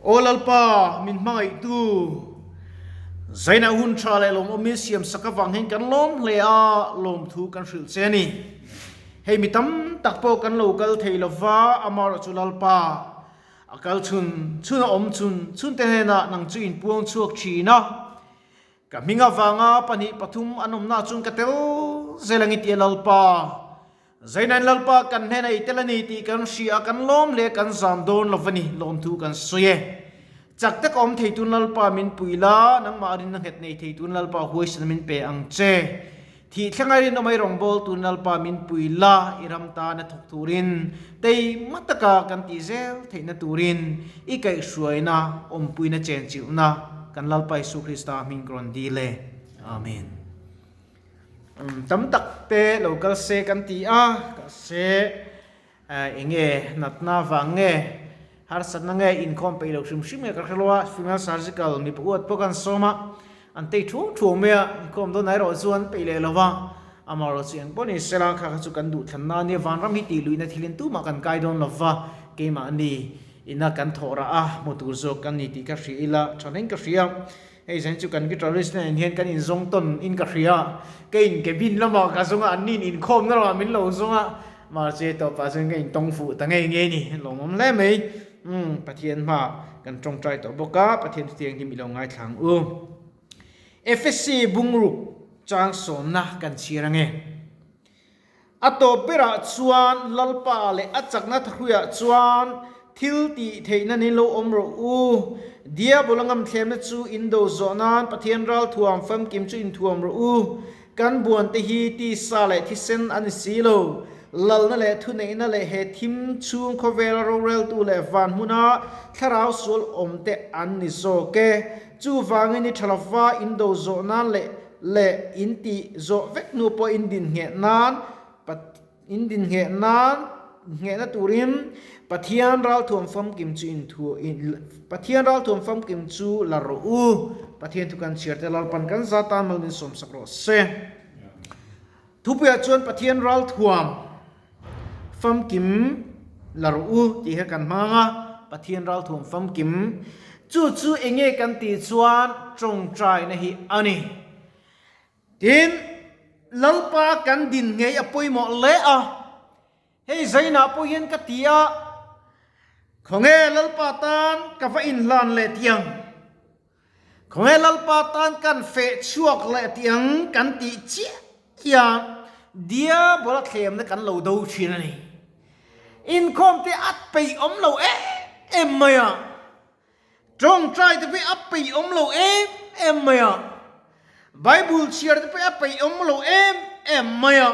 Aw Lalpa, min hmangaihtu, Zaina hun tha leh lawmawm min siam sak avang hian kan lawm hle a, lawmthu kan hrilh che a ni. Hei mi tam tak pawh kan lo kal thei lova, amaherawhchu Lalpa, a kal chhun chhun a awm chhun chhun te hnenah nang chu in puang chhuak thin a. Ka hming avanga pahnih pathum an awmna chuan ka tel zel ang i ti a Lalpa. Zainain Lalpa kan hnenah i tel a ni tih kan hria a, kan lawm leh kan zam dawn lo va ni, lawmthu kan sawi e. Chak tak a awm thei tun Lalpa min pui la, nangmah rinna nghet nei thei tun Lalpa huaisana min pe ang che. Thih thlenga rinawm ai rawngbâwl tun Lalpa min pui la, i ram tana thawk turin, teima taka kan tih zel theihna turin i kaihhruaina, awmpuina chenchilhna kan Lalpa Isu Krista hming ka rawn dil e. Amen. Tam tak te lo kal se kan ti a, ka se enge natna vang nge, harsatna nge inkhawm peih lo hrim hrim nge ka hre lo a, female surgical mipa uat pawh kan sawm a, an tei thu thu mai a, inkhawm dawn erawh chuan peih leh lo va, amaherawh chu eng pawh ni sela kha kha chu kan duhthlanna a nia, vanram hi tih luihna thilin tumah kan kai dawn lo va, keimahni ina kan thawh rah a, hmu tur zawk kan ni tih ka hria ila tha hlein ka hria. Hei zan chu kan guitarist nen hian kan inzawng tawn in ka hria. Ka in cabin lamah ka zawng a, an ni in inkhawmna lamah min lo zawng a. Mahse tawpah chuan ka intawng fuh ta ngei ngei ni. Lawmawm hle mai. Umm Pathian hma kan tawngtai tawh bawk a, Pathian thutiang hi mi lo ngaithla ang u. Efesi bungruk chang sawmna kan chhiar ange. A tawp berah chuan Lalpa leh a chakna thahruiah chuan thil tih theihna nen lo awm rawh u. Diabol a ngamthlemna chu in do zawh nan Pathian ralthuam famkim chu inthuam rawh u. Kan buante hi tisa leh thisen a ni si lo. Lalna leh thuneihna leh he thim chhung khawvela roreltu leh van hmuna thlarau sual awmte an ni zawk e. Chuvangin i tha lova in do zawh nan leh leh in tih zawh vek hnu pawh in din ngheh nan in din ngheh nan nghehna turin Pathian ralthuam famkim chu in thu Pathian ralthuam famkim chu la rawh u. Pathian thu kan chhiar te Lalpan kan za tan mal min sawmsak rawh se. Thupuiah chuan Pathian ralthuam famkim la rawh u tih kha kan hmang a, Pathian ralthuam famkim chu chu eng nge kan tih chuan tawngtaina hi a ni. Tin, Lalpa kan din ngei a pawimawh hle a, hei zainah pawh hian ka ti a, khawnge Lalpa tan ka va inhlan leh tih ang? Khawnge Lalpa tan kan feh chhuak leh tih ang kan tih chiah hian Diabola thlemna kan lo do thin a ni. Inkhawm te a peih awm lo em em mai a. Tawngtai te pawh a peih awm lo em em mai a. Bible chhiar te pawh a peih awm lo em em mai a.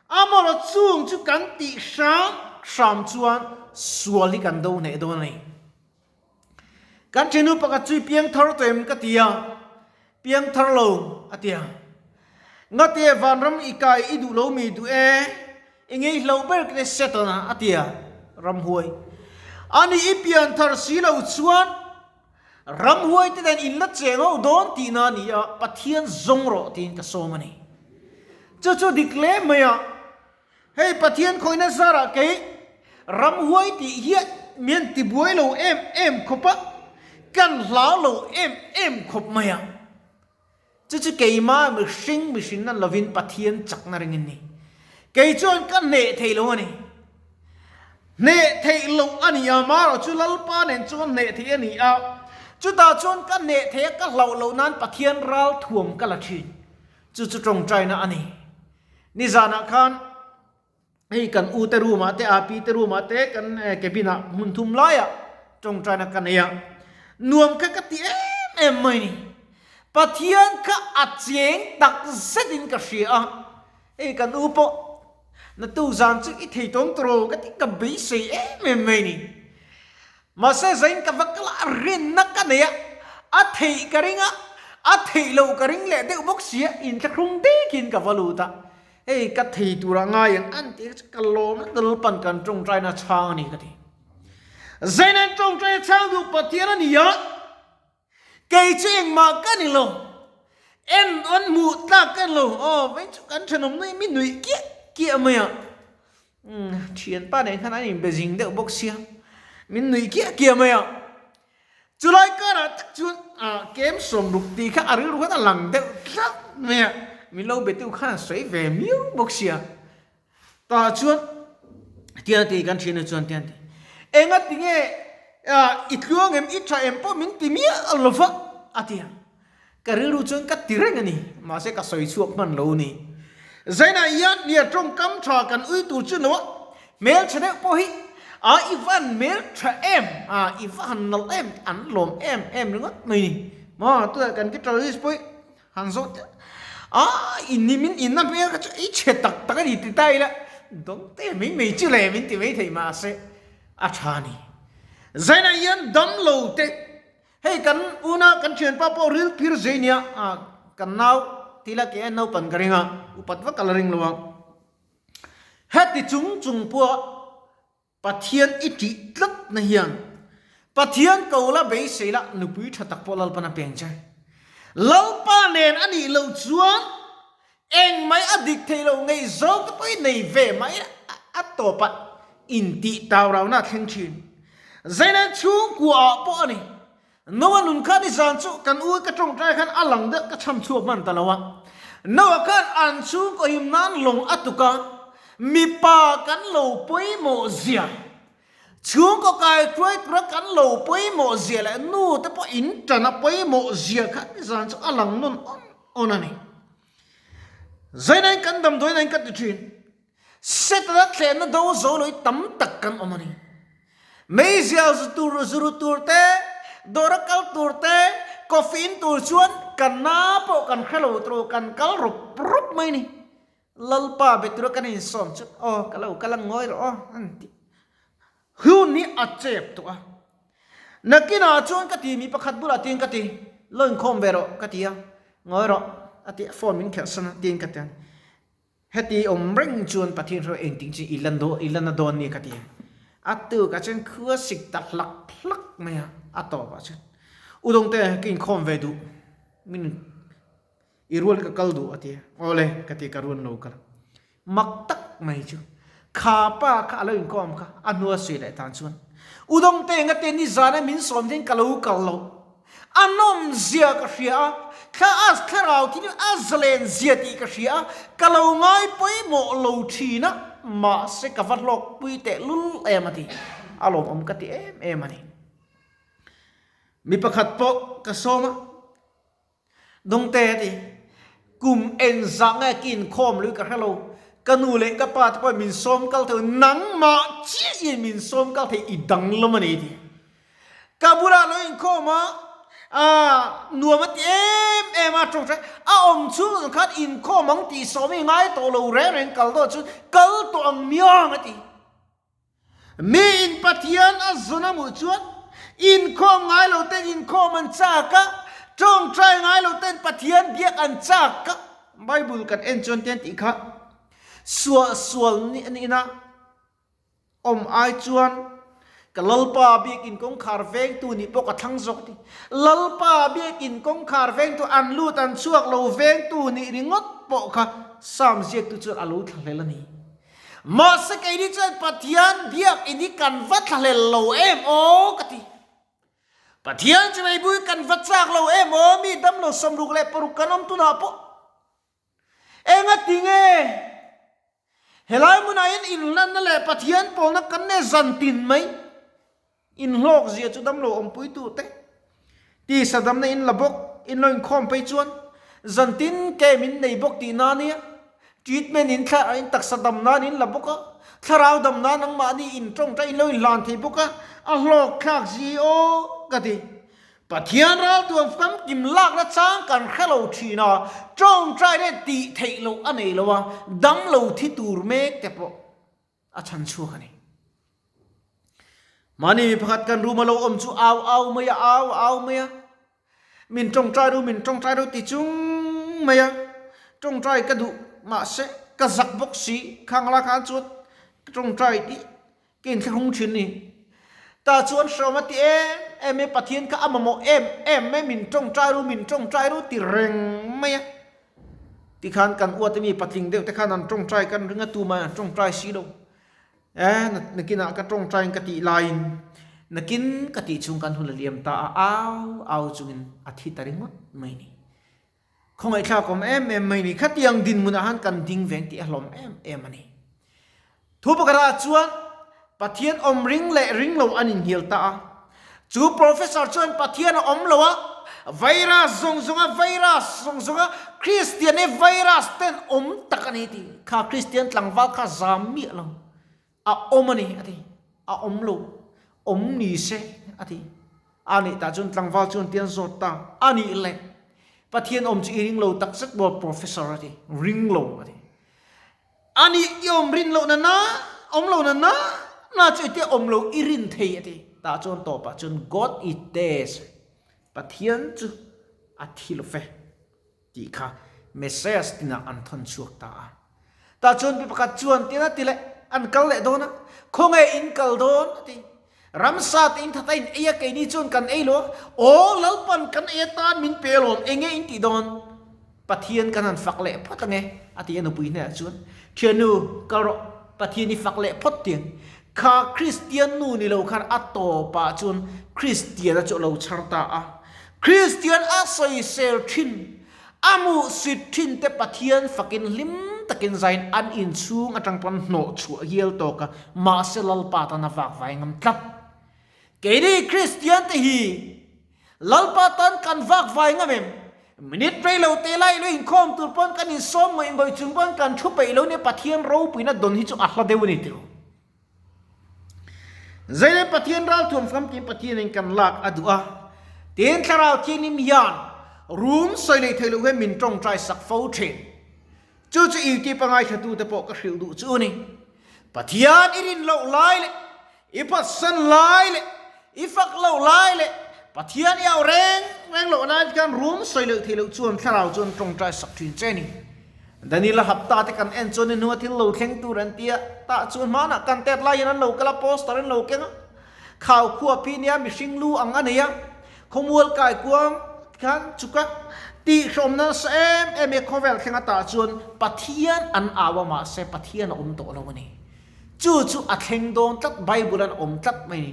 Amaherawh chung chu kan tih hram hram chuan sual hi kan do hneh dawn a ni. Kan ṭhinu pakhat chu i piang thar tawh em ka ti a, piang thar lo a ti a. Ngate vanram i kai i duh lo mi duh e, i ngeihloh ber ka ti Satan a a ti a, ramhuai. Ani i pian thar si lo chuan ramhuai te nen in la cheng ho dawn tihna a ni a, Pathian zawng rawh tiin ka sawm a ni. Chu chu dik hle mai a. Hei Pathian khawihna zarah kei ramhuai tih hian min tibuai lo em em khawp a, kan hlau lo em em khawp mai a. Chu chu keimah mihring mihrinna lovin Pathian chakna ring in ni. Kei chuan ka hneh thei lo a ni. Hneh theih loh a ni a, marawh chu Lalpa nen chuan hneh theih a ni a. Chutah chuan ka hneh theih a, ka hlauh loh nan Pathian ralthuam ka la thin. Chu chu tawngtaina a ni. Nizanah khan hei kan u te room ah te api te room ah te kan cabin ah hmun thum laiah tawngtaina ka nei a, nuam kha ka ti em em mai ni. Pathian kha a cheng tak zetin ka hria a, hei kan u pawh natu zan chu i thei tawng tawh lo ka ti ka beisei em em mai ni. Mahse zain ka va kal a, rinna ka nei a, a theih ka ring a, a theih loh ka ring leh deuh bawk si a, inthlahrung dekin ka va lut a, hei ka thei turah ngai ang an tih kha chu ka lawm a, Lalpan kan tawngtaina a chhang a ni ka ti. Zain an tawngtai a chhang duh Pathian a ni a. Kei chu engmah ka ni lo. En an hmuh tlak ka ni lo. Aw, vei chu kan thenawm nui mi nuih kiah kiah mai a. Umm, thianpa nen khan an inbe zing deuh bawk sia. Min nuih kiah kiah mai a. Chulai karah tak chuan kem 60 tih kha a rilru khan a lang deuh tlat mai a, min lo betu khan a sawi ve miau bawk sia. Tah chuan tiang ti kan thian chuan tiang ti enga tinge i tluang em i tha em pawh min ti miah lo va a ti a. Ka rilru chuan ka ti reng a ni, mahse ka sawi chhuak hman lo a ni. Zainah hian nia tawngkam tha kan ui tur chu lo a, hmeltha deuh pawh hi a i va han hmeltha em, a i va han nalh em an lawm em em ringawt mai ni. Maw tunah kan guitarist pawh hi han zawh teh a i ni min inna hmel kha chu i chhe tak tak a ni ti ta ila dawng te mai mai chu le min ti mai thei mahse a tha a ni. Zainah hian damlo te Hei kan una kan thianpa pawh ril phir zui nia kan nau tila ke a naupan ka ring a, upat vak a la ring lo a. Heti chung chung pawha Pathian i tih tlat na hian Pathian ko la beisei la nupui tha tak pawh Lalpan a peng che. Lalpa nen a nih loh chuan Eng mai a dik thei lo ngei zawk te pawh hi nei ve mai a tawp a intih tau rauhna a thleng thin. Zaina chhungkua ah pawh a ni. Noah nun kha nizan chu kan u ka tawngtai khan a lang deuh ka chham chhuak hman ta lo a. Noah khan an chhungkaw him nan lawng a tuk a, mipa kan lo pawimawh zia, chhungkaw kai hruai tura kan lo pawimawh zia leh nu te pawh in tan a pawimawh zia kha nizan chu a lang nawn awn awn a ni. Zainain kan damdawiin ka ti thin. Setana thlenna do zo lo hi tam tak kan awm a ni. Meizial zu tur zu ru tur te, dawra kal tur te, coffee in tur chuan kan na pawh kan hre lo tur kan kal rup rup mai ni. Lalpa be tura kan insawm chu aw ka lo kal ang ngawi rawh aw an ti. Hun hi a chep tawh a. Nakinah chuan ka ti mi pakhat bulah tiin ka ti, lo inkhawm ve rawh ka ti a, ngawi rawh a ti a, phone min khelh san a tiin ka ti a. Heti awm reng chuan Pathian hruai engtin chu i la i la na dawn nia ka ti a. A tukah chuan khua sik ta hlak hlak mai a, a tawpah chuan Udawngte ka inkhawm ve duh min I rual ka kal duh a ti a, awle ka ti ka ruan lo kal. Mak tak mai chu kha pa kha a lo inkawm kha a hnua sawi leh tan chuan Udawngte enga te nizana min sawm hian ka lo kal lo. A nawm zia ka hria a, thla a thlarau thil a zalen zia tih ka hria a, ka lo ngai pawimawh lo thin a, mahse ka va hlawk pui teh lul em a ti. A lawmawm ka ti em em a ni. Mi pakhat pawh ka sawm a. Dawngte a ti. Kum engzah nge ka inkhawm lui ka hre lo. Ka nu leh ka pa te pawhin min sawm kal thei nangmah chiahin min sawm kal thei i danglam a ni a ti. Ka bulah lo inkhawm a, aah nuam a ti em em a tawngtai a awm chhung zawng khan inkhawm ang tih sawm hi ngai tawh lo reng reng kal dawn chu kal tawh ang miang a ti. Mi in Pathian a zawn a hmuh chuan inkhawm ngai lo ten inkhawm an chak a, tawngtai ngai lo ten Pathian biak an chak a. Bible kan en chuan tian tih kha suahsual nihna awm ai chuan ka Lalpa biakin kawngkhar vengtu nih pawh ka thlang zawk a ti. Lalpa biakin kawngkhar vengtu an lut an chhuak lo vengtu nih ringawt pawh kha Psalm ziaktu chuan a lo thlahlel a ni. Mahse keini chuan Pathian biak in hi kan va thlahlel lo em aw ka ti. Pathian chu mei bui kan va chak lo em aw mi damlo 66 kan awm tunah pawh. Enga ti nge? Helai hmunah hian inhlanna leh Pathian pawlna kan nei zan tin mai. Inhlawk zia chu damlo awmpuitu te tisa damna in la bawk, in lo inkhawm phei chuan zan tin ke min nei bawk tih na nia, treatment in thla in taksa dam nan in la bawk a, thlarau dam nan nangmahni in tawngtai in lo inhlan thei bawk a, a hlawk thlak zi aw ka ti. Pathian raltuam famkim lakna chang kan hre lo thin a, tawngtai leh tih theih loh a nei lo a, damlo thi tur mek te pawh a chhan chhuak a ni. Mahni mi pakhat kan room a lo awm chu au au mai a, au au mai a. Min tawngtai ru, min tawngtai ru ti chung mai a. Tawngtai ka duh mahse ka zak bawk si, khang la khan chuan ka tawngtai tih ka inthlahrung thin ni. Tah chuan hrawm a ti em em e, Pathian kha a mamawh em em mai, min tawngtai ru, min tawngtai ru ti reng mai a. Tikhan kan uate mi patling deuh te khan an tawngtai kan ring a, tumah an tawngtai si lo. E, nakinah ka tawngtaiin ka tih laiin. Nakin ka tih chhung khan hun a liam ta a, au au chungin a thi ta ringawt mai ni. Khawngaihthlak awm em em mai ni. Khatiang dinhmunah khan kan ding veng tih a hlawm em em a ni. Thu pakhatah chuan Pathian awm ring leh ring lo an inhnial ta a. Chu professor chuan Pathian a awm lo a, virus zawng zawnga virus zawng zawnga Kristian hi virus ten awm tak a ni ti. Kha Kristian tlangval kha zam miah lo. A awm a ni a ti. A awm lo. Awm ni se a ti. A nih tah chuan tlangval chuan tian zawt ta a nih le. Pathian awm chu i ring lo tak zet maw professor a ti. Ring lo a ti. A nih i awm rin loh na na, awm lo na na na chu iti awm lo i rin thei a ti. Tah chuan tawpah chuan God is dead, Pathian chu a thi lo fe tih kha Messias tinah an thawn chhuak ta a. Tah chuan mi pakhat chuan tin a ti leh, an kal leh dawn a, khawnge in kal dawn a ti. Ramsa te in that a in ei a, keini chuan kan ei lo a, aw Lalpan kan ei atan min pe alawm, enge in tih dawn? Pathian kan han fak leh phawt ange, a ti a nupui hnenah chuan. Thiannu, kal rawh, Pathian i fak leh phawt tiang. Kha Kristian nu ni lo khan a tawpah chuan Kristiana chu a lo chhar ta a. Kristian a sawisel thin, a hmuhsit thin te Pathian fakin hlim takin zain an inchhung atang pawn hnawh chhuah hial tawk a, mahse Lalpa tan a vak vai ngam tlat. Keini Kristian te hi Lalpa tan kan vak vai ngam em? Minute rei lo te lai lo inkhawm tur pawn kan insawm ngawih ngawih chung pawn kan thu peih lo nia Pathian ropuina dawn hi chu a hla deuh a ni tilo. Zeile Pathian ralthuam famkim Pathianin kan lak a duh a, tin Thlarau Thianghlim hian rum sawi leh theih loh hian min tawngtai sak fo thin. Chu chu YouTube a ngaithlatute pawh ka hrilh duh chu a ni. Pathian i rin loh lai leh I phatsan lai leh i fak loh lai leh Pathian i auh reng reng loh lai khan rum sawi loh theih loh chuan thlarau chuan tawngtai sak thin che a ni. Daniel-a hapta te kan en chuan i hnua thil lo thleng tur an ti a, tah chuan hmanah kan tet lai hian an lo kal a, poster an lo keng a, khau khuap hi nia mihring lu ang a nei a, khawmual kai kuang khan chuk a, tihhrawmna nasa em em hi khawvel thleng a tah chuan Pathian an au a mahse Pathian a awm tawh lo a ni. Chu chu a thleng dawn tlat, Bible an awm tlat mai ni.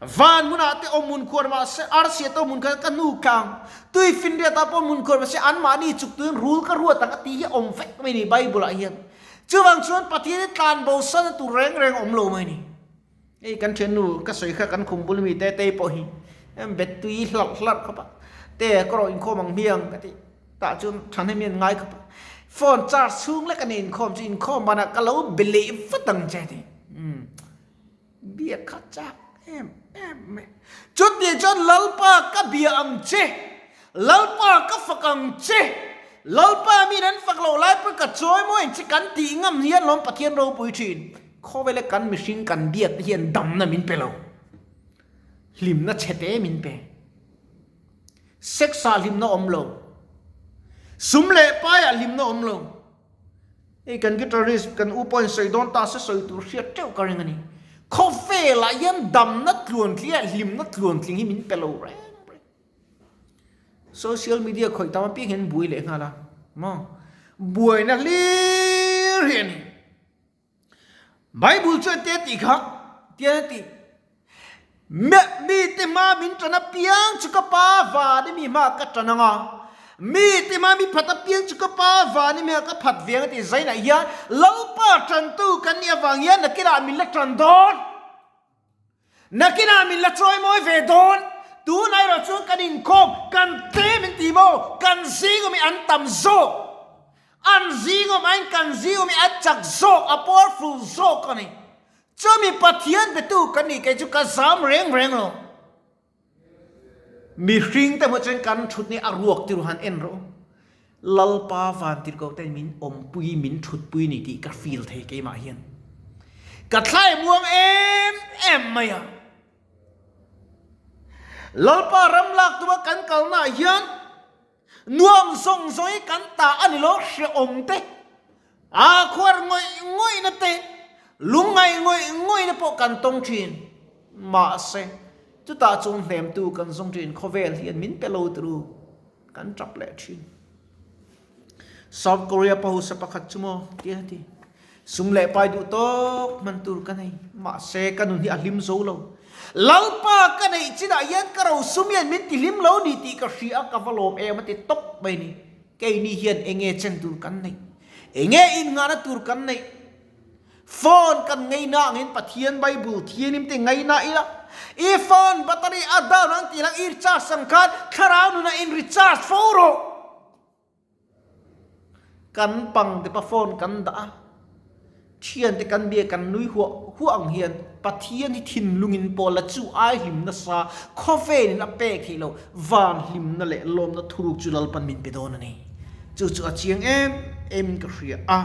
Van hmunah te awm hmun khuar mah se, arsia te awm hmun khuar ka hnu tlang, tui finriatah pawh hmun khuar mah se, anmahni chuk tuin rul ka ruat ang a tih hi awm vek mai ni Bible ah hian. Chuvang chuan Pathian hi tlan bo san tur reng reng awm lo mai ni. Hei kan thiannu ka sawi kha kan khum bul mi te tei pawh hi bet tui hlarh hlarh khawp a, te ka rawh inkhawm ang hmiang ka ti tah chuan thahnem hian ngai khawp a, phone charge chhung lek a ni inkhawm chu inkhawm banah ka lo be leh vat ang che ti umm biak kha chak em em mai. Chutih chuan Lalpa ka bia ang che, Lalpa ka fak ang che, Lalpa min an fak loh lai pawh ka chawi mawi ang che kan tih ngam hian lawm Pathian ropui thin. Khawvela kan mihring kan biak te hian damna min pe lo. Hlimna chhete min pe. Sex ah hlimna awm lo. Sum leh pai ah hlimna awm lo. Hei kan guitarist kan u pawhin sawi dawn ta se sawi tur hriat teuh ka ring a ni. Khawvelah hian damna tluantling leh hlimna tluantling hi min pe lo reng reng. Social media khawih tam apiang hian buai leh nghal a. Maw? Buaina hlir hi a ni. Bible chuan te tih kha tian a ti, Mite hma min ṭan apiang chu ka Pa van i mi hma ka ṭan ang a, mite hma mi phat apiang chu ka Pa van i mi hma ka phat ve ang a ti. Zainah hian Lalpa ṭantu kan nih avang hian nakinah min la ṭan dawn. Nakinah min la chawimawi ve dawn. Tunah erawh chuan kan inkhawm, kan tlem in ti maw? Kan zingawm hi an tam zawk. An zingawm aiin kan zingawm hi a chak zawk, a powerful zawk a ni. Chumi Pathian betu kan nih kei chu ka zam reng reng lo. Mihring te hmuh chuan kan thut ni a ruak ti ruhan en rawh u. Lalpa vantirhkoh ten min awmpui, min thutpui ni tih ka feel thei keimah hian. Ka thlai muang em em mai a. Lalpa ram lak tuma kan kalnaah hian Nuam zawng zawng hi kan ta a ni lo, hrehawm te, aa khuar ngawih ngawihna te, lungngaih ngawih ngawihna pawh kan tawng thin. Mahse, chutah chuan hnemtu kan zawng thin, khawvel hian min pe lo turu kan tap leh thin. South Korea pahusa pakhat chu maw tia ti. Sum leh pai duh tawk hman tur ka nei, mahse ka nun hi a hlim zo lo. Lalpa ka neih chinah hian ka ro sum hian min ti hlim lo ni tih ka hria a, ka va lawm em a ti tawp mai ni. Keini hian enge chen tur kan neih? Enge innghahna tur kan neih? Phone kan ngaina angin Pathian Bible thianim te ngaina ila, i phone battery a down ang tih lang i recharge ang khan thlarau nunah in recharge fo rawh. Kan pang te pa phone kan dah a, thian te kan bia kan nui huah huah ang hian Pathian hi thinlungin pawh la chu ai hlim nasa khawvelin a pek theih loh van hlimna leh lawmna thuruk chu Lalpan min pe dawn a ni. Chu chu a chiang em em in ka hria a.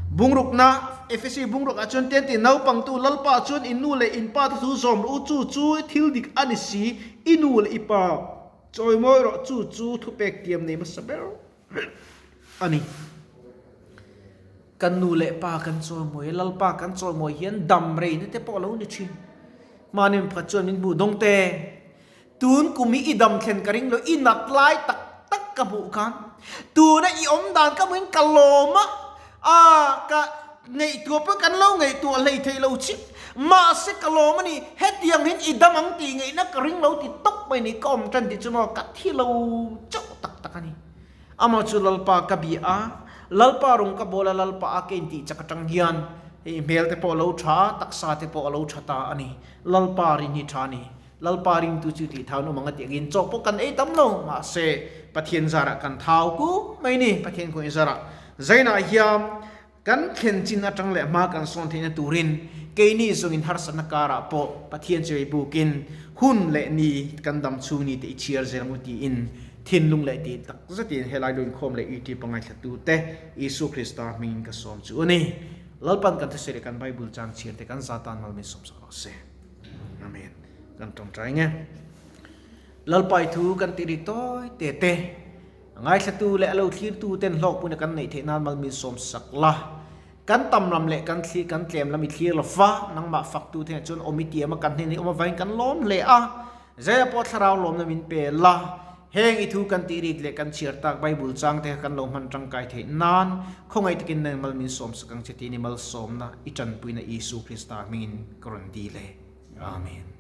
Bungrukna, Efesi bungrukah chuan tian ti naupangtu Lalpa chuan i nu leh in pa te thu zawm rawh u, chu chu thil dik a ni si, i nu leh i pa chawimawi rawh, chu chu thupek tiam nei hmasa ber a ni. Kan nu leh pa kan chawimawi a, Lalpa kan chawimawi hian dam reina te pawh a lo ni thin. Mahni pakhat chuan min hmuh dawng te. Tun kum hi i dam thlen ka ring lo, i nat lai tak tak ka hmuh khan tuna i awm dan ka hmuhin ka lawm a, aa ka ngaihtuah pawh kan lo ngaihtuah hlei thei lo chiah, mahse ka lawm a ni, hetiang hian i dam ang tih ngaihna ka ring lo ti tawp mai ni, ka awm tan tih chu maw ka thi lo chauh tak tak a ni. Amah chu Lalpa ka bia a, Lalpa rawng ka bawl a, Lalpa a ka intih chak atang hian hei hmel te pawh a lo tha a, taksa te pawh a lo tha ta a ni, Lalpa rin hi tha a ni. Lalpa ringtu chu tih thau an awm ang a tih angin chaw pawh kan ei tam lo, mahse Pathian zarah kan thau kuk mai ni, Pathian kawngin zarah zainah hian kan thlen chin atang leh hma kan sawn theihna turin keini zawngin harsatna karah pawh Pathian chu ei bukin hun leh ni kan dam chhung ni te i chhiar zel ang u tiin thinlung leh tih tak zetin helai lo inkhawm leh YouTube a ngaithlatute Isua Krista hmingin ka sawm chu a ni. Lalpan kan thusawi leh kan Bible chang chhiar te kan za tan mal min sawm sak rawh se. Amen. Kan tawngtai nge. Lalpai thu kan ti ri tawi te te. Ngaithlatu leh a lo thlirtu ten hlawkpuina kan neih theih nan mal min sawm sak la. Kan tam lam leh kan thlir kan tlem lam i thlir lo fa. Nangmah faktu te chuan awm i tiam a kan hnen hi awm avangin kan lawm hle a. Zaia pawh thlarau lawmna min pe la. Heng i thu kan tih rik leh kan chhiar tak Bible chang te kha kan lo hman tangkai theih nan khawngaih takin nang mal min sawm sak ang che tih ni malsawmna i tanpuina Isu Krista hmingin ka rawn dil e. Amen.